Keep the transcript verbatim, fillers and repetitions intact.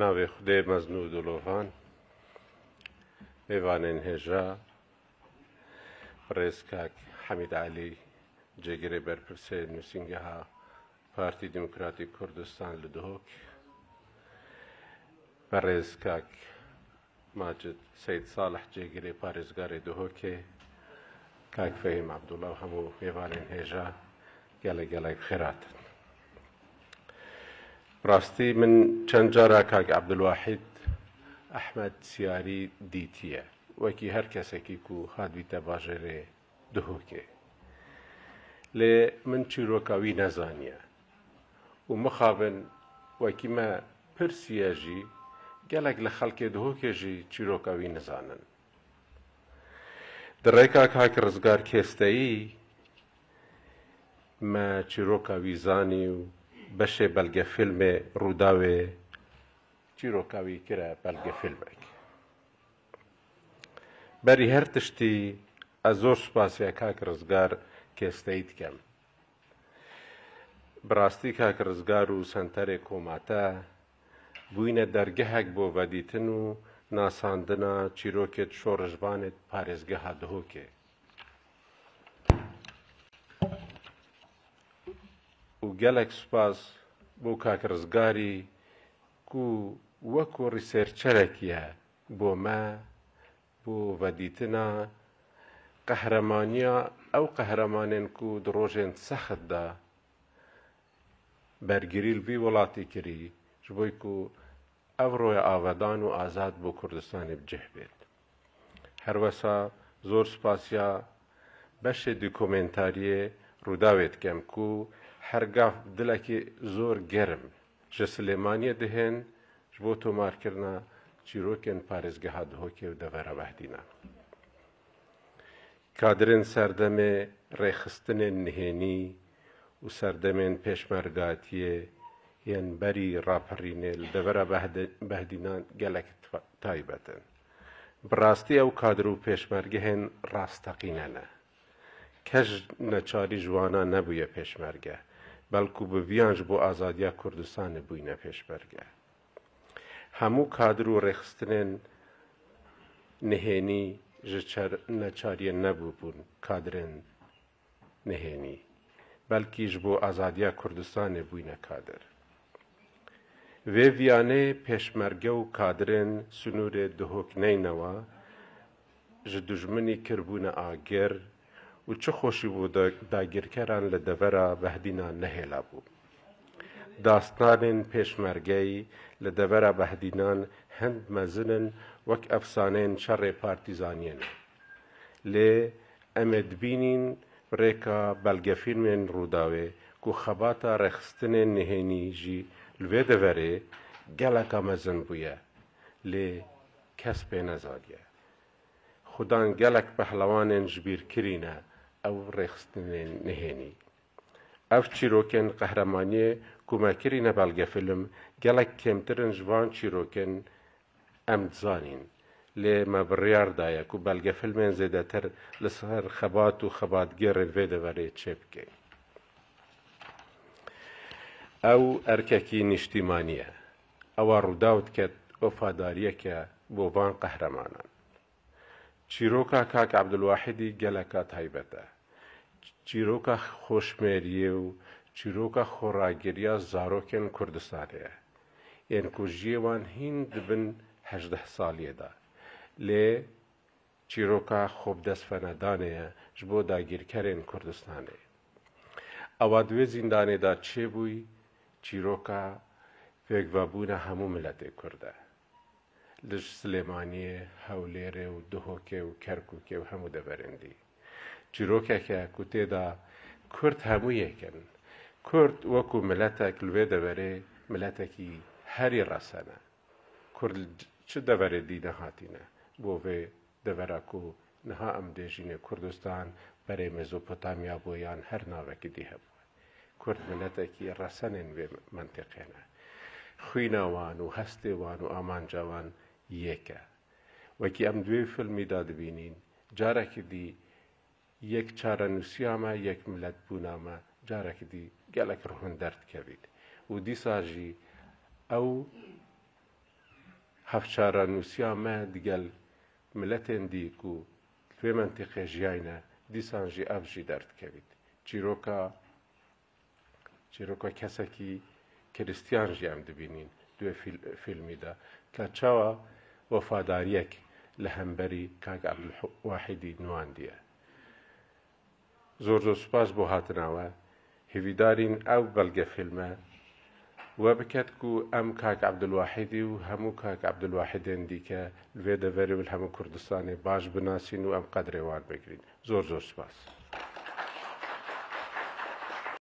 Navê Xwedê mezin û dilovan, mêvanên hêja, birêz kak Hemîd Elî, cêgirê berpirsê nûsîngeha Partî Demokratîk Kurdistan li Duhok, birêz kak Macid Seyid Salih, cêgirê parêzgarê Duhokê, kak Fehîm Abdullah û hemû mêvanên hêja, gelek gelek bi xêr hatin. Bi rastî min çend cara kak Abdulwahîd Ehmed Siyarî dîtiye, wekî her kesekî ku hatbîte bajêrê Duhokê. Lê min çîroka wî nezaniye. Û mixabin wekî me pirsiye jî, gelek li xelkê Duhokê jî çîroka wî nizanin. Di rêka kak Rizgar Kêsteyî me çîroka wî zanî û beşê belgefîlmê Rûdawê çîroka wî kire belgefîlmek. Berî her tiştî ez zor spasiya kak Rizgar Kêsteyî dikem. Bi rastî kak Rizgar û Senterê Komate bûyne dergehek bo vedîtin û nasandina çîrokêt şoreşvanêt parêzgeha Duhokê. Û gelek spas bo kak Rizgarî ku wekû rîsêrçerekî ye bo me, bo vedîtina qehremaniya ew qehremanên ku di rojên sext de bergirî li vî welatî kirî, ji bo ku ev roya avedan û azad bo Kurdistanê bi cih bêt. Her wesa zor spasiya beşê dokumentariyê Rûdawê dikem ku her gav bi dilekî zor germ ji Silêmaniyê dihên ji bo tomarkirina çîrokên parêzgeha Duhokê û devera Behdînan. Kadirên serdemê rêxistinên nihênî û serdemên pêşmergatiyê yên berî rapirînê li devera Behde-, Behdînan gelek t-, taybet in. Bi rastî ew kadir û pêşmergehên rasteqîne ne. Kes neçarî ji wana nebûye pêşmerge, belkû bi viyan ji bo azadiya Kurdistanê bûyne pêşmerge. Hemû kadir û rêxistinên nihênî ji çer-, neçariyê nebûbûn kadirên nihênî, belkî ji bo azadiya Kurdistanê bûyne kadir. Vê viyanê pêşmerge û kadirên sinûrê Duhok neynewa, ji dijminî kirbûne agir û çi xweşî bû da-, dagirkeran li devera Behdînan nehêlabû. Dastanên pêşmergeyî li devera Behdînan hind mezin in, wek efsaneyên şerê partîzaniyê ne. Lê em ê dibînîn bi rêka belgefîlmên Rûdawê ku xebata rêxistinên nihênî jî li vê deverê geleka mezin bûye, lê kes pê nezaniye. Xudan gelek pehlewanên ji bîr kirîne ew rêxistinên nihênî. Ev çîrokên qehremaniyê ku me kirîne belgefîlm gelek kêmtir in ji van çîrokên em dizanîn. Lê me biryar daye ku belgefîlmên zêdetir li ser xebat û xebatgêrên vê deverê çêbikeyn. Ew erkekî nîştîmanî ye. Ewa Rûdaw diket wefadariyeke bo van qehremanan. Çîroka kak Ebdulwahîdî geleka taybet e. Çîroka xweşmeriyê û çîroka xweragiriya zarokên Kurdistanê ye. Yên ku jiyê wan hîn di bin hejdeh saliyê de. Lê çîroka xwe bi dest ve nedanê ye ji bo dagîrkerên Kurdistanê. Ewa di wê zîndanê de çêbûyî, çîroka pêkvebûna hemû miletê Kurd e. Li Silêmaniyê, Hewlêrê û Duhokê û Kerkûkê û hemû deverên dî. Çîrokek e ku tê de Kurd hemû yek in. Kurd wekû miletek li vê deverê miletekî herî resen e. Kurd li çi deverê dî nehatîne? Bo vê devera ku niha em dê jînê Kurdistan, berê Mezopotamya bû yan her navekî dî hebû. Kurd miletekî resenên vê mentiqê ne. Xwîna wan û hestê wan û amanca wan yek e. Wekî em di wê filmî de dibînîn, carekî dî yek çarenûsiya me, yek miletbûna me, carekî dî gelek ruhûn derdikevît. Û dîsa jî ew hevçarenûsiya me digel miletên dî ku li vê mentiqê jiyayne, dîsan jî ev jî derdikevît. Çîroka, çîroka kesekî Kristiyan jî em dibînîn di wê fîl-, fîlmî de. Ka çawa wefadariyek li hemberî Kak Ebdulwahîdî nûandiye. Zor zor spas bo hatina we. Hêvîdarîn ew belgefîlme we biket ku em Kak Ebdulwahîdî û hemû Kak Ebdulwahîdên dîke li vê deverê û li hemû Kurdistanê baş binasîn û em qedrê wan bigrîn. Zor zor spas.